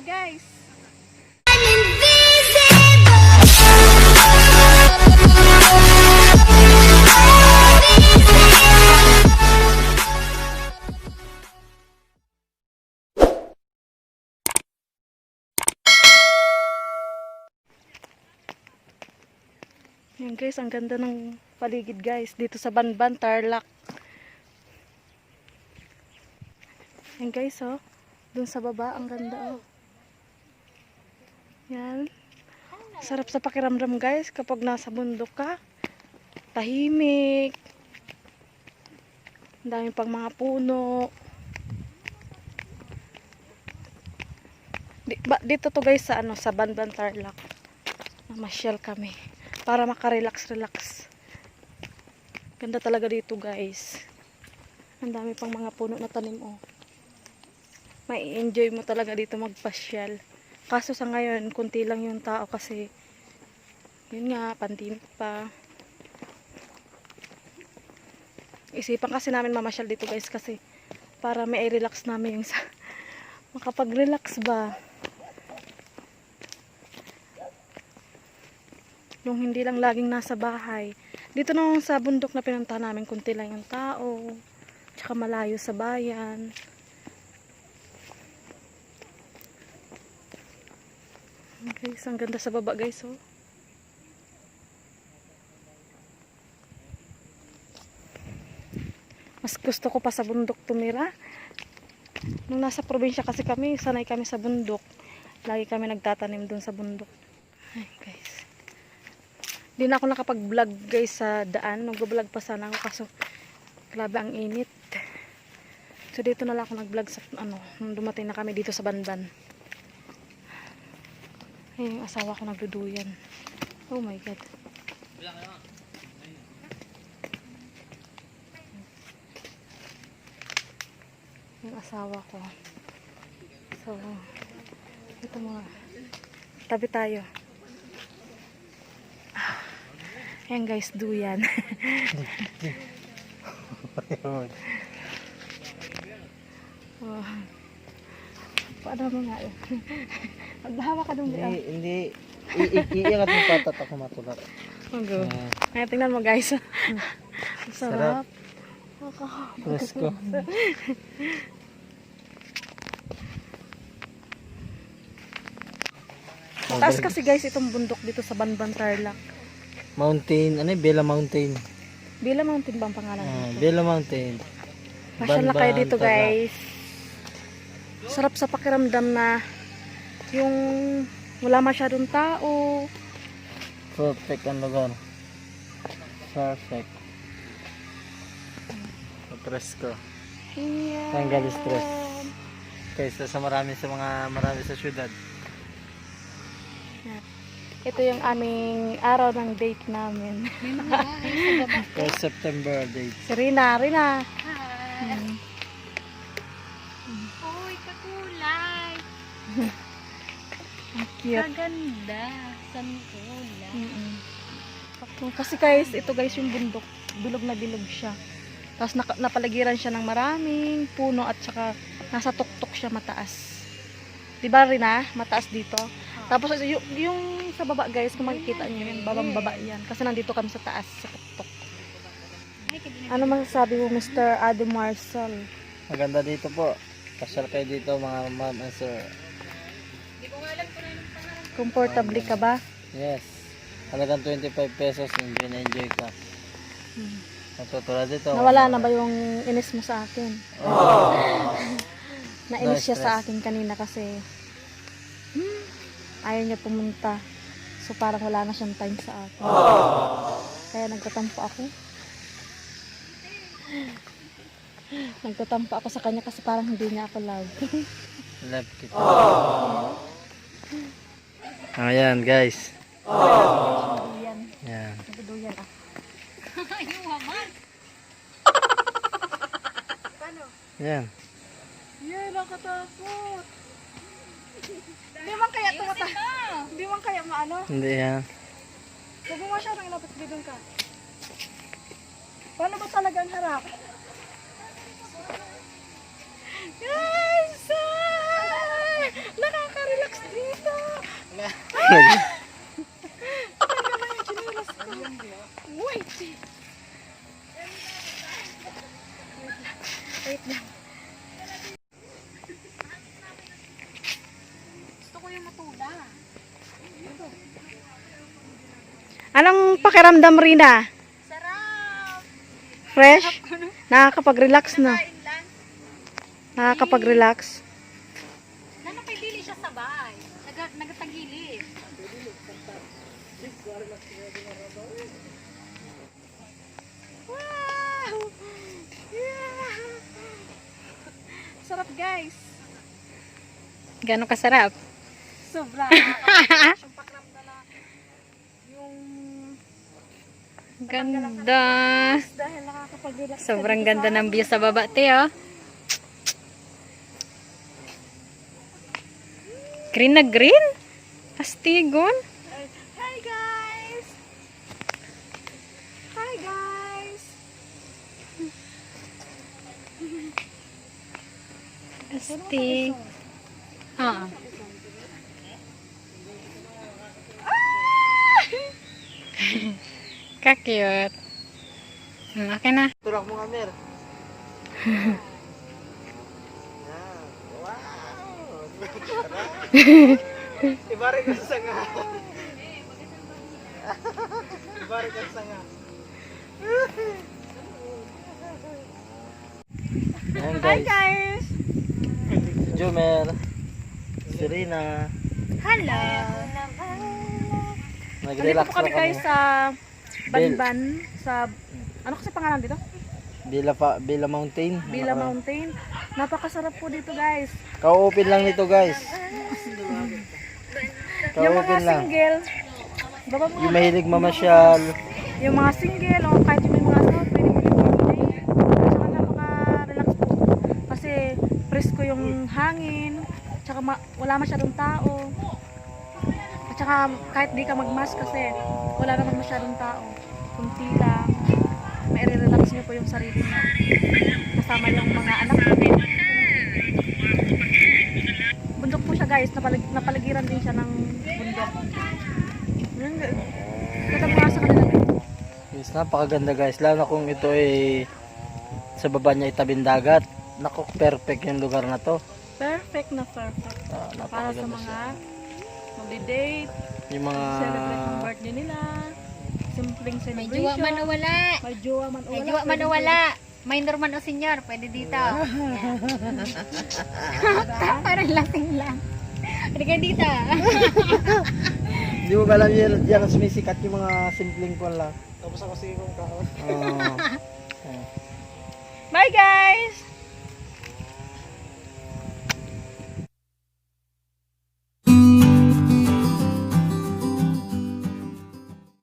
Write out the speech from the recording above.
guys. Yan guys, ang ganda ng paligid guys dito sa Banban, Tarlac. Yan guys, oh. Dun sa baba, ang ganda, oh. Yan. Sarap sa pakiramdam guys kapag nasa bundok ka. Tahimik. Ang dami pang mga puno. Dito to guys sa sa Banban, Tarlac. Mamasyal kami para makarelax-relax. Ganda talaga dito guys. Ang dami pang mga puno na tanim, oh. May enjoy mo talaga dito magpasyal. Kaso sa ngayon, kunti lang yung tao kasi yun nga, pandemic pa. Isipan kasi namin mamasyal dito guys kasi para may relax namin yung makapag-relax ba. Yung hindi lang laging nasa bahay. Dito naman sa bundok na pinunta namin, kunti lang yung tao. Tsaka malayo sa bayan. Guys, ang ganda sa baba guys, oh. Mas gusto ko pa sa bundok tumira. Nung nasa probinsya kasi kami, sanay kami sa bundok. Lagi kami nagtatanim dun sa bundok. Ay guys. Di na ako nakapag-vlog guys sa daan. Nag-vlog pa sana ako kaso grabe ang init. So dito na lang ako nag-vlog sa nung dumating na kami dito sa Banban. Ay, yung asawa ko nagduduyan. Oh my god. Yung asawa ko. So, ito mga tabi tayo. Ayan guys, duyan. Oh. Paano mo nga yun? Magbahawa ka dun. Hindi. Iingat mo patat ako matulad. Mago. Ayan, tingnan mo guys. Sarap. Presko. Mataas kasi guys itong bundok dito sa Banban, Tarlac. Mountain, Bella Mountain. Bella Mountain ba ang pangalan nito? Bella Mountain. Pasyal na kayo dito Tarlac. guys. Sarap sa pakiramdam na yung wala masyadong tao. Perfect ang lugar. Perfect. Presko. Yeah. Tanggal stress. Kaysa sa marami sa syudad. Ito yung aming araw ng date namin. First September date. Si Rina. Hi. Uy, kakulay. Ang cute. Kaganda. San kulay. Kasi guys, ito guys yung bundok. Bilog na bilog siya. Tapos napaligiran siya ng maraming puno at saka nasa tuktok siya mataas. Diba Rina? Mataas dito. Tapos yung sa baba guys, kung makikita nyo yun, babang-baba yan. Kasi nandito kami sa taas, sa tuktok. Ano masasabi mo Mr. Adam Marcel? Maganda dito po. Pasyal kayo dito mga ma'am and sir. Comfortably ka ba? Yes. Halagang 25 pesos, enjoy ka. Matutulad dito. Nawala na ba yung inis mo sa akin? Nainis siya sa akin kanina kasi ayaw niya pumunta. So parang wala na siyang time sa akin. Kaya nagtatampo ako. Nagtatampo ako sa kanya kasi parang hindi niya ako love. Love kita. Ayan guys. Duyan. Yan. Nagduduyan ah. Yan. Yeah, nakatakot. Hindi man kaya tumata. Hindi man kaya maano. Hindi yan. Huwag mo masyadong inapit bidon ka. Paano ba talagang harap? Guys! Nakaka-relax Wait! Wait lang. Gusto ko yung matula. Anong pakiramdam, Rina? Sarap! Fresh? Nakakapag-relax, no? Kain lang. Nakakapag-relax. Nanapay-dili siya sabay. Nagatagili. Wow! Yeah! Sarap, guys. Gano'ng kasarap? Sobra. Yung pakiramdam na yung Ganda. dahil nakakapag-relax. ka Sobrang dito ganda sa- ng view sa baba, te, oh. Green na green? Astigon? Hi, guys! Hi, guys! Astig. Ah. Ka-cute. Okay na. Tulak mo nga, Mer. Yan. Wow! Ibari ka sa sanga. Ibari ka sa sanga. Ayan Hi, guys, guys! si Jomer, si Rina, Hello. nag-relax Nandito po kami na guys kami. sa Banban, sa, ano kasi pangalan dito? Bila Mountain. Bila Mountain. Napakasarap po dito, guys. Ka-open lang nito guys. Yung mga Ka-open lang. single, baba mo Yung mahilig mamasyal. yung mga single, o kahit yung may mga ano, pwede mo dito mag-stay. Saka napaka-relax po. Kasi presko yung hangin, tsaka wala masyadong tao. At saka kahit di ka mag-mask kasi wala naman masyadong tao. Kunti lang. May relax niyo po yung sarili niyo. Kasama yung mga anak ko. Bundok po siya guys, napaligiran din siya ng bundok. Yan, ganda po nga sa kanila. Yes, napakaganda guys. Lalo na kung ito ay sa baba niya itabing dagat. Naku, perfect yung lugar na to. Perfect na perfect. Ah, Para sa napakaganda mga siya. mag-date, Yung mga celebrate yung birthday nila, simpleng May celebration. jowa man o wala. May jowa man o May wala. jowa man pwede o wala. Minor man o senior, pwede dito. Parang lasing lang. Pwede kayo dito. Hindi mo ba alam yan, yan ang sumisikat yung mga simpleng kwan lang. Tapos ako sige kong kaon. Bye guys!